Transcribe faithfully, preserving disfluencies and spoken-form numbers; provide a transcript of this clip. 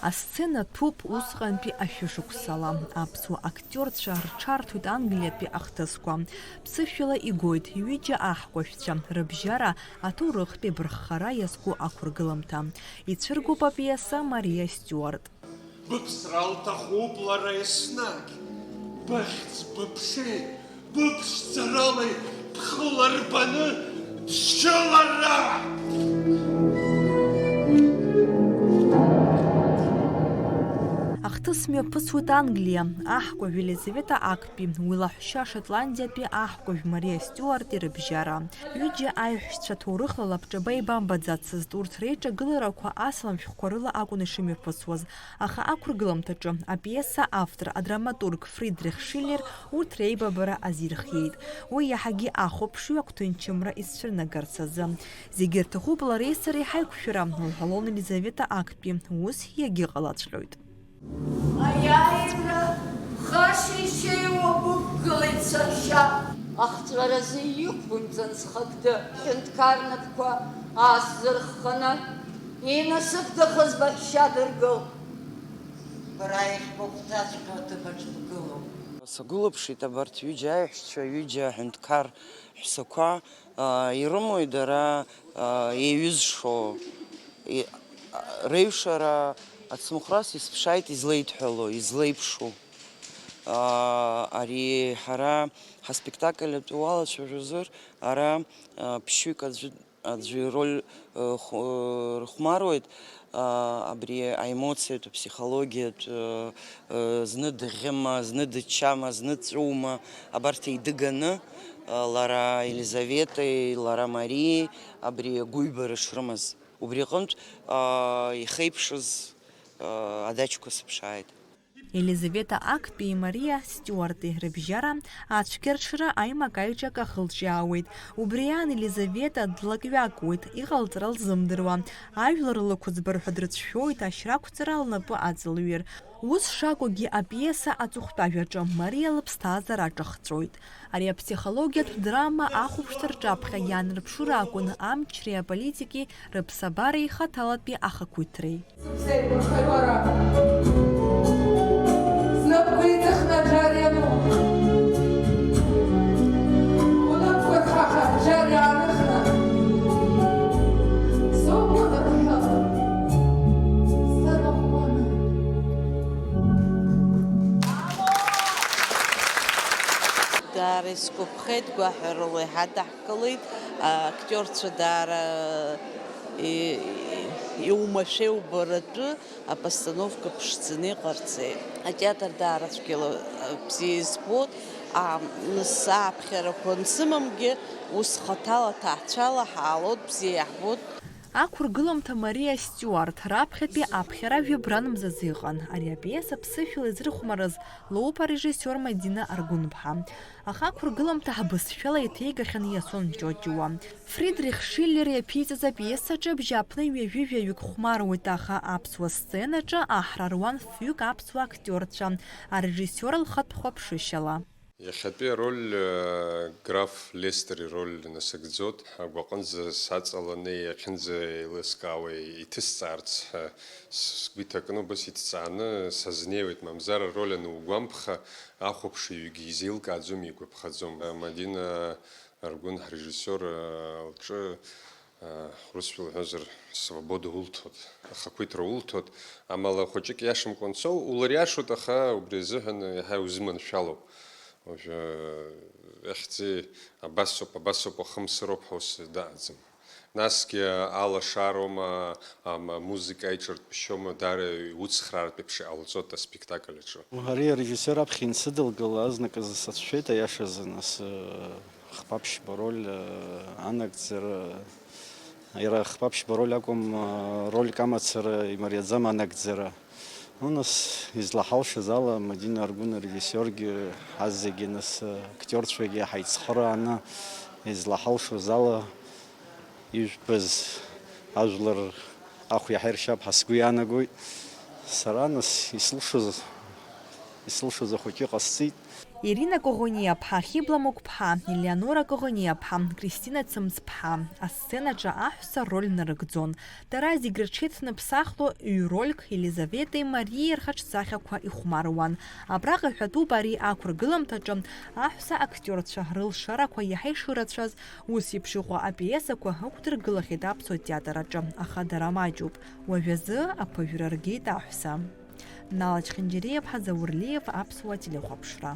Асцена ҭәуп усҟантәи ашәышықәсала. Аԥсуа актиорцәа рҽарҭоит Англиатәи ахҭысқәа. Ԥсышәала игоит ҩыџьа аҳкәажәцәа, рыбжьара аҭоурыхтәи абырххара иазку ақәыргыламҭа. Ицәыргоуп апиеса Мариа Стиуарт. Быԥсра лҭахуп лара еснагь, быхьӡ быԥшеит, быԥшӡаралеи бхы ларбаны дшьылара! Ахҭыс мҩаԥысуеит Англиа, аҳкәажә Елизавета Актәи, уи лаҳәшьа Шотландиатәи аҳкәажә Мариа Стиуарти рыбжьара. Ҩыџьа аиҳәшьцәа ҭоурыхла лабҿаба еибамбаӡацызт, урҭ реиҿагыларақәа асалам шәҟәқәа рыла акәын ишымҩаԥысуаз, аха ақәыргыламҭаҿы апиеса автор, адраматург Фридрих Шиллер урҭ реибабара азирхиеит. Уи иаҳагьы ахәаԥшҩы агәҭынчымра изцәырнагарц азы. Зегьы рҭахуп лареи сареи ҳаиқәшәара, лҳәалон Елизавета Актәи, ус иагьыҟалаҵәҟьоит. Аиааира ԥхашьа ишеиуа бықәгылеит саҳәшьа. Ахҵәаразы иқәбымҵан зхагда ҳәынҭқар напқәа аасзырхханы, инасыгдахаз баҳәшьа дыргыл. Бара иахьбыхәҭаҵәҟьоу аҭыԥаҿ бгылоуп. Сагәылаԥшит абарҭ ҩыџьа аиҳәшьцәа, ҩыџьа аҳәынҭқар ҳәсақәа, аа, ирымои дара, аа, еиҩызшо? И-, а, реиҩшара ацымхәрас исԥшааит излеидҳәало, излеиԥшу. Аа, ари ҳара ҳаспектакль атәы уалацәажәозар, ара, аа, ԥшьҩык аӡәы, аӡәы ироль, э, хә-, э, рыхәмаруеит, аа, абри аемоциатә, аԥсихологиатә, э, э, зны дыӷьыма, зны дыччама, зны дҵәыума, абарҭ еидыганы, э, лара Елизаветеи, лара Мариеи абри агәыҩбара шрымаз. Убри аҟынтә, аа, ихеиԥшыз, аа, адаҷқәа сыԥшааит. Елизавета Актәи Мариа Стиуарти рыбжьара ацәгьарҽра аимак-аиҿак ахылҿиаауеит. Убри аан Елизавета длакҩакуеит, иҟалҵара лзымдыруа. Ажәлар лықәыӡбар ҳәа дрыцәшәоит ашьра ақәҵара лнапы аҵалҩыр. Ус шакәугьы, апиеса аҵыхәтәажәаҿы Мариа лыԥсҭазаара аҿахҵәоит. Ари аԥсихологиатә драма ахәаԥшцәа рҿаԥхьа иаанарԥшура акәын амчреи аполитики рыԥсабареи хаҭалатәи ахақәиҭреи. Снапқәа иҵыхны аҿар иану, унапқәа рхаха аҿар иааныхны, согәы нырҳәы, сарахәаны. Даара исгәаԥхеит, гәаҳәарыла иҳадаҳкылеит, актиорцәа даара и-, и-, иумашәа иубаратәы апостановка ԥшӡаны иҟарҵеит. Атеатр даара цәгьала, а, бзиа избоит, а, нас ааԥхьарақәа ансымамгьы, ус хаҭала, ҭаацәала ҳаалоит, бзиа иаҳбоит. Ақәыргыламҭа Мариа Стиуарт раԥхьатәи аԥхьара жәабран мзазы иҟан. Ари апиеса ԥсышәала изрыхәмарыз лоуп арежиссиор Мадина Аргәынԥҳа. Аха ақәыргыламҭа ҳбызшәала иҭеигахьан Иасон Ҷоҷуа. Фридрих Шиллер иаԥиҵаз апиесаҿы абжьааԥны ҩажәи жәаҩык хәмаруеит, аха аԥсуа сценаҿы аҳра руан фҩык аԥсуа актиорцәа, арежиссиор лхатә хәаԥшышьала. Иахьатәи ароль, э, граф Лестер ироль насыгӡоит. Агәаҟынӡа саҵаланы иахьынӡа еилыскаауа иҭысҵаарц ҳәа с-, сгәы иҭакны убас иҭҵааны сазнеиуеит, мамзар ароль анугәамԥха, ахәаԥшыҩгьы изеилкааӡом, игәаԥхаӡом. Мадина Аргәын ҳрежиссиор, э, лҿы Русшәа лҳәозар, свобода улҭоит, ахақәиҭра улҭоит, амала хәыҷык иашамкәа анцо, улыриашоит, аха убри азыҳәан иаҳа иузыманшәалоуп. Уажәы, ихьӡи абасоуп, абасоуп, уахымсыроуп ҳәа ус даҟаӡам. Насгьы алашароума, ам-, амузыка аиҿартәшьоума, даара иуцхраартә еиԥш иҟалҵоит аспектакль аҿы. Ари арежиссиор аԥхьа инсыдылгала азныказы сацәшәеит, аиашазы, нас, Хԥа-ԥшьба роль, э, анагӡара, иара хԥа-ԥшьба роль акәым, э, рольк амацара имариаӡам анагӡара. Ну, нас, излаҳалшаз ала, Мадина Аргәын арежиссиоргьы, ҳазегьы, нас, э, актиорцәагьы ҳаицхырааны, излаҳалшоз ала, ижәбаз ажәлар ахә иаҳа иршьап ҳәа сгәы иаанагоит. Сара, нас, исылшоз Исылшоз ахәыҷы ҟасҵеит. Ирина Коӷониаԥҳа, Хьыбла Мықәԥҳа, Елеонора Коӷониаԥҳа, Кристина Цымцԥҳа асценаҿы аҳәса роль нарыгӡон. Дара зегь рҽеицныԥсахло ҩ-рольк Елизаветеи Мариеи рхаҿсахьақәа ихәмаруан. Абраҟа иҳәатәуп ари ақәыргыламҭаҿы аҳәса актиорцәа рылшарақәа иаҳа ишырацәаз, ус еиԥш иҟоу апиесақәа ықәдыргылахьеит аԥсуа театр аҿы, аха дара маҷуп. Уажәазы аԥыжәра ргеит аҳәса. Нала Чхинџьариаԥҳа, Заур Лиев, Аԥсуа телехәаԥшра.